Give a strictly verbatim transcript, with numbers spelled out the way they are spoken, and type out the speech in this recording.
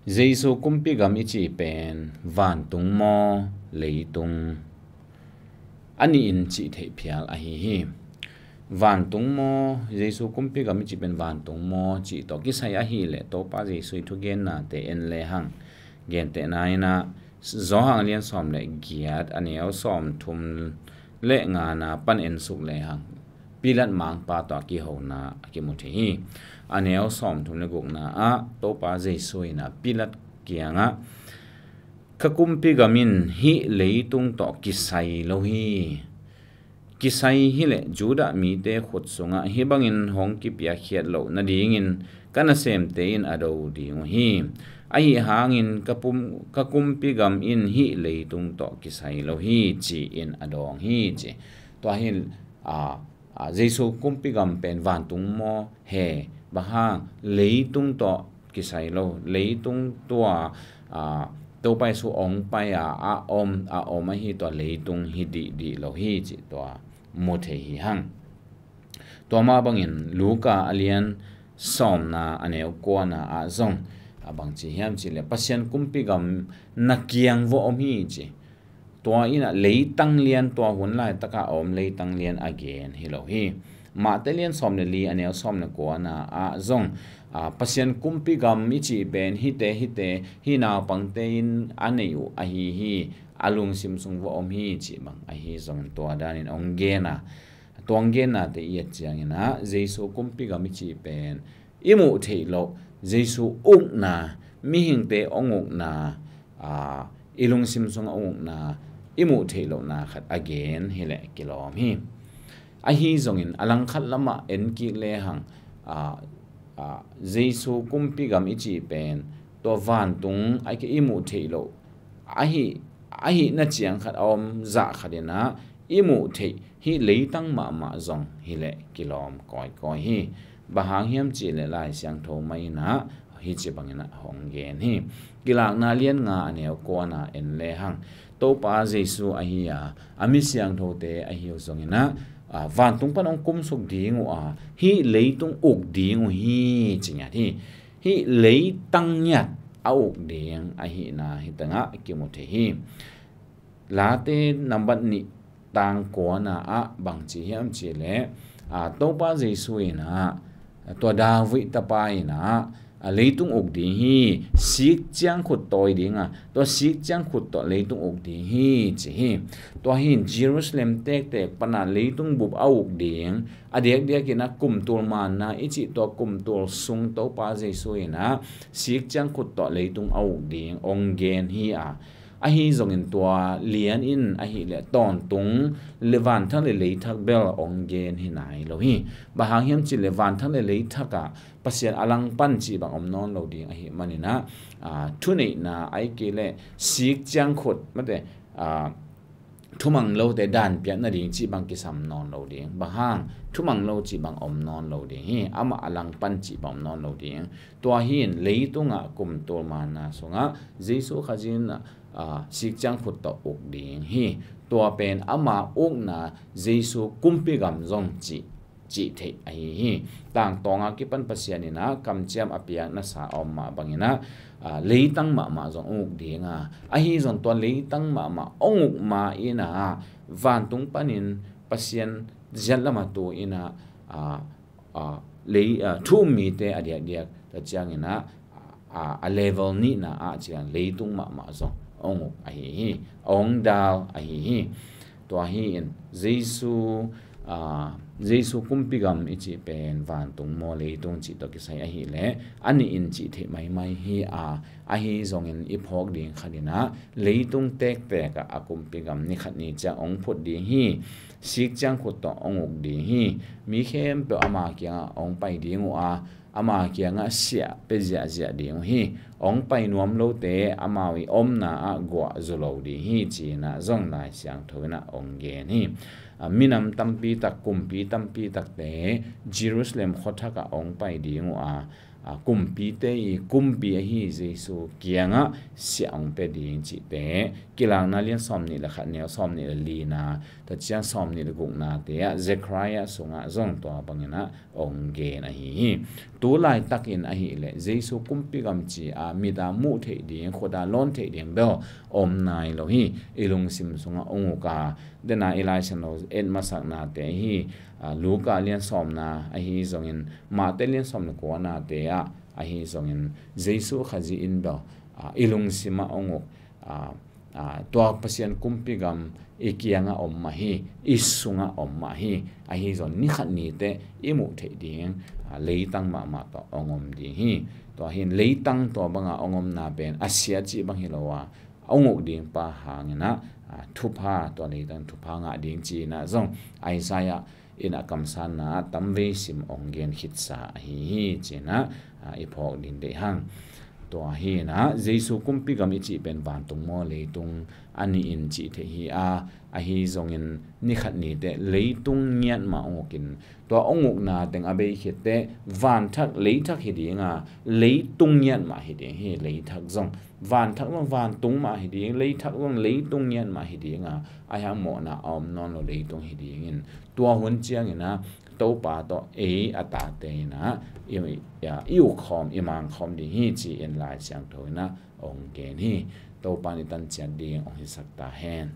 Jesu kumpi gam i cih pen vantung maw, leitung? A nihin cih theih phial ahi hi. Vantung maw, Jesu kumpi gam i cih pen vantung maw cih tawh kisai ahih leh Topa Jesu i thugennate en lehang, gentehna in ah Johan lian sawm le giat, a neu sawmthum le ngana pan en suk lehang, Pilat mangpa tawh a kihona a kimu thei hi. A neu sawmthum le gukna ah Topa Jesu in ah Pilat kiangah, "Ka kumpi gam in hih leitung tawh kisai lo hi. Kisai hileh Judah mite khut sungah hih bangin hong kipiakkhiat loh nadingin ka nasemte in a do ding uh hi. Ahi hangin ka pum-, ka kumpi gam in hih leitung tawh kisai lo hi," ci-in a dawng hi, ci. Tua hi, a, a, Jesu kumpi gam pen vantung maw, he, bang hang, leitung tawh kisai lo, leitung tua, a, Topa Jesu hong pai a, a om, a om ahi tua leitung hi dihdih lo hi, ci tua mu thei hi hang. Tua mah bangin Luka a lian sawmna, a neu kuana ah zong, a, bang ci hiam cih leh Pasian kumpi gam na kiang va om hi, ci. Tua in ah leitang lian, tua hun laitaka a om leitang lian a gen hi lo hi. Mate lian sawm le li, a neu sawm le kuana ah zong, a, Pasian kumpi gam i cih pen hihte, hihte, hih naupangte in a neih uh ahi hi, a lungsim sung va om hi, cih bang ahi zongin tua danin hong gen a, tua hong gennate i et ciangin ah Jesu kumpi gam i cih pen i muh theih loh, Jesu ukna, mihingte hong ukna, a, i lungsim sungah hong ukna, i muh theih lohna khat a gen hileh kilawm hi. Ahi zongin a langkhat lamah en kik lehang, a, a, Jesu kumpi gam i cih pen tua vantung a ki i muh theih loh, ahi, ahihna ciang khat a om zah khat in ah i muh theih hih leitang mahmah zong hileh kilawm kawikawi hi. Bang hang hiam cih leh Lai Siangtho mah in ah hih ci bangin ah hong gen hi. Kilakna lian nga, a neu kuana en lehang, Topa Jesu ahi a, a mi siangthote ahi uh zongin ah, a, vantung pan hong kumsuk ding uh a, hih leitung uk ding uh hi, ci ngiat hi. Hih leitang ngiat a uk ding ahihna hih tengah kimu thei hi. Late nambat nih, tang kuana ah bang ci hiam cih leh, a, Topa Jesu in ah, tua David tapa in ah, a, leitung uk ding hi, sik ciang khut tawi ding a, tua sik ciang khut tawh leitung uk ding hi, ci hi. Tua hi in Jerusalem tektek pana leitung bup a uk ding, a diakdiakin ah kumtul manna i cih tua kumtul sung Topa Jesu in ah sik ciang khut tawh leitung a uk ding hong gen hi a, ahi zongin tua lian in ahih leh tawntung le vanthak le leithak bel hong gen hi nai lo hi. Bang hang hiam cih leh vanthak le leithak ah Pasian a langpan cih bang om nawn lo ding ahih manin ah, a, thuneihna ahih kei leh sik ciang khut, mate, a, thumang lote dan piak nading cih bang kisam nawn lo ding. Bang hang, thumang lo cih bang om nawn lo ding hi. Amah a langpan cih bang om nawn lo ding. Tua hi in leitungah kumtul manna sungah Jesu Khazih in, a, sik ciang khut tawh uk ding hi. Tua pen ama ukna Jesu kumpi gam zong cih, cih theih ahi hi. Tangtawnga kipan Pasian in ah kamciam a piak nasa a om mah bangin ah, a, leitang mahmah zong hong uk ding a, ahi zong tua leitang mahmah hong uk ma in ah vantung panin Pasian ziat lamah tu in ah, a, a, lei, a, thu um mite a diakdiak ta ciangin ah, a, a level nihna ah ciang leitung mahmah zong hong uk ahi hi, hong dal ahi hi. Tua hi in Jesu, a, Jesu kumpi gam i cih pen vantung maw, leitung cih tawh kisai ahih leh a nihin cih theih maimai hi a, ahi zongin i phawk ding khat in ah leitung tektek ah a kumpi gam ni khat ni ciang hong phut ding hi. Sik ciang khut tawh hong uk ding hi. Mi khempeuh ama kiangah hong pai ding uh a, ama kiangah siah pia ziahziah ding uh hi. Hong pai nuam lote amau i omna ah guah zu lo ding hi, ci-in ah zong Lai Siangtho in ah hong gen hi. A, minam tampi tak, kumpi tampi takte Jerusalem khuathak ah hong pai ding uh a, a, kumpite i kumpi ahi Jesu kiangah siah hong pia ding cihte, Kilakna lian sawmnih le khat, neu sawmnih le lina, tua ciang sawmnih le guknate ah Zechariah sungah zong tua bangin ah hong gen ahi hi. Tu laitakin ahih leh Jesu kumpi gam ci-a mit a muh theih ding, khut a lawn theih ding bel om nai lo hi. I lungsim sungah hong uk a, dena i Lai Siangtho et masaknate ahi, a, Luka lian sawmna ahi zongin, Mate lian sawm le kuanate ah ahi zongin, Jesu Khazih in bel, a, i lungsimah hong uk, a, a, tua Pasian kumpi gam i kiangah om mah hi, i sungah om mah hi. Ahi zong ni khat ni teh i muh theih ding, a, leitang mahmah tawh hong om ding hi. Tua hi in leitang tua banga hong omna pen a sia cih bang hi lo a, hong uk ding pa hangin ah, a, thupha, tua leitang thupha ngah ding ci-in ah zong Isaiah in a kamsanna ah tamvei sim hong gen khitsa ahi hi ci-in ah, a, i phawk ding deih hang. Tua hi in ah Jesu kumpi gam i cih pen vantung maw leitung a nih in cih theih hi a, ahi zongin ni khat ni teh leitung ngiat mah hong uk in, tua hong ukna teng a bei khit teh vanthak leithak hi ding a, leitung ngiat mah hi ding hi. Leithak zong, vanthak zong vantung mah hi ding, leithak zong leitung ngiat mah hi ding a, a hiang mawhna a om nawn lo leitung hi ding in, tua hun ciangin ah Topa tawh ei a tate in ah i, i, i uk khawm, i mang khawm ding hi ci-in Lai Siangtho in ah hong gen hi. Topa in i tan ciat ding hong hisak ta hen.